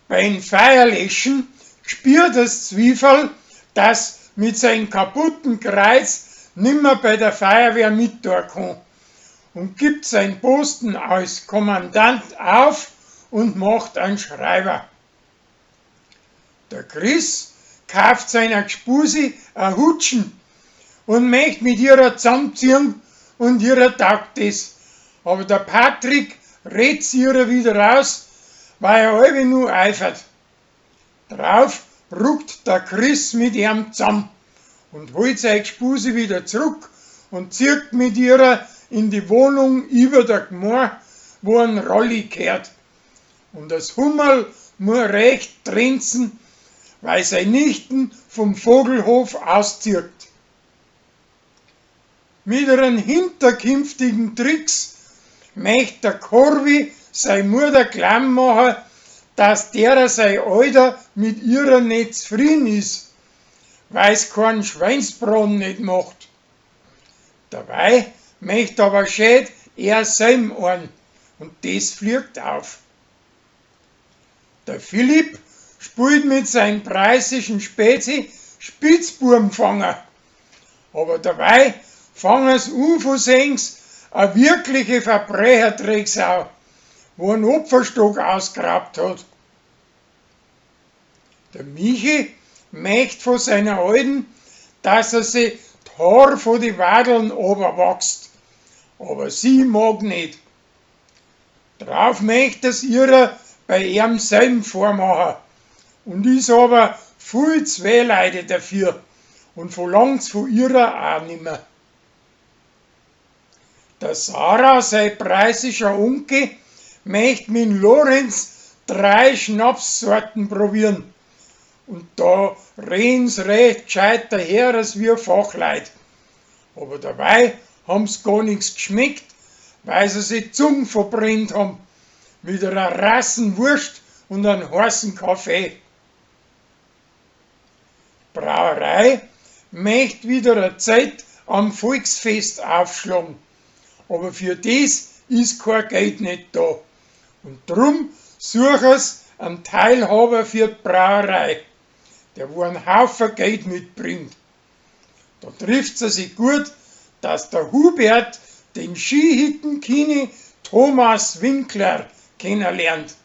Beim Feierlöschen gspiert das Zwieferl, dass mit seinem kaputten Kreuz nimmer bei der Feuerwehr mittun kann und gibt sein Posten als Kommandant auf und macht einen Schreiber. Der Chris kauft seiner Gspusi a Hutschen und möcht mit ihrer zusammenziehen und ihrer taugt das. Aber der Patrick redt's ihrer wieder raus, weil er allweil nur eifert. Drauf ruckt der Chris mit ihm zusammen und holt sei Gspusi wieder zurück und zieht mit ihrer in die Wohnung über der Gmor, wo ein Rolli gehört. Und das Hummerl muss recht trenzen, weil sei Nichten vom Vogelhof auszieht. Mit ihren hinterkünftigen Tricks möcht der Corvi sei Mutter klamm machen, dass derer sei Alter mit ihrer nicht zufrieden ist, weil's keinen Schweinsbraten nicht macht. Dabei möcht aber schön er selben an und das fliegt auf. Der Philipp spielt mit seinem preußischen Spezi Spitzbubenfanger. Aber dabei fangen's unversehens a wirkliche Verbrecherdrecksau, wo einen Opferstock ausgeraubt hat. Der Michi möcht von seiner Alten, dass er sich d'Haar von die Wadeln oberwachst, aber sie mag nicht. Drauf möcht er's ihrer bei ihrem selben vormachen und is aber viel z'wehleidig dafür und verlangt's von ihrer auch nimmer. Der Sarah, sei preußischer Onkel, möcht mit Lorenz drei Schnapssorten probieren. Und da reden's recht gescheit daher, als wir Fachleit. Aber dabei haben's gar nix geschmeckt, weil sie sich Zungen verbrennt haben. Mit einer Rassenwurst und einem heißen Kaffee. Brauerei möcht wieder eine Zeit am Volksfest aufschlagen. Aber für das ist kein Geld nicht da. Und drum suchen's einen Teilhaber für die Brauerei, der wo einen Haufen Geld mitbringt. Da trifft's sich gut, dass der Hubert den Skihüttenkini Thomas Winkler kennenlernt.